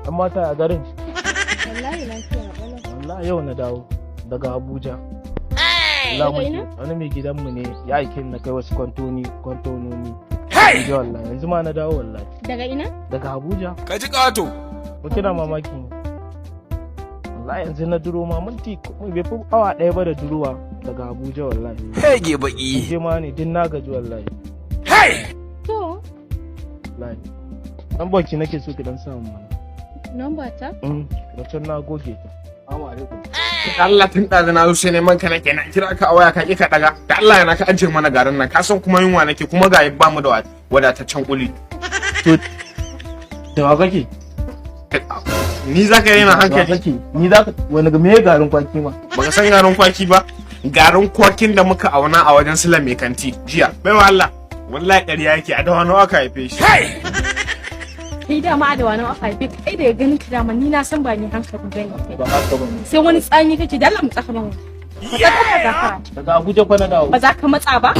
Yan mata a garin. Wallahi lafiya ƙalau. Wallahi yau na dawo daga Abuja. Daga Wallahi ina? Wani mai gidanmu ne ya aike ni na kai wasu kwantononi. Abuja wallahi, yanzu ma na dawo wallahi. Daga ina? Daga Abuja. Ka ji ƙato. Ko kina mamaki ne? Wallahi yanzu na duro ma, minti bai fi awa 1 ba da durowa daga Abuja wallahi. Hege baki. Je ma ne din na gaji wallahi. To, Wallahi. Dan baki nake so ki dan samu mana. Number ta? Wacce na goge ta. Assalamu alaikum. Allah, tun ɗazu na zo sai neman ka nake, na kira ka a waya ka ƙi ka ɗaga. Da Allah yana ka ajiye mana garin nan, ka san kuma yunwa nake, kuma ga ba mu da wadataccen kuli. To, da wa kake? Ni za ka yi na Da wa hankali. kake? Ni za ka wani me garin kwaki ma? Baka san garin kwaki ba? Garin kwakin da muka auna a wajen Sula mai kanti jiya. Baiwa Allah, wallahi ƙarya yake, a Dawanau aka haife shi. Kai dama a Dawanau aka haife ka. Kai daga ganin ka dama ni na san ba ni hankali bane kai. Ba haka ba ne. Sai wani tsani kake da Allah, mu tsaka ban. Matsa ka gafara. Daga Abuja kwa na dawo. Ba za ka matsa ba?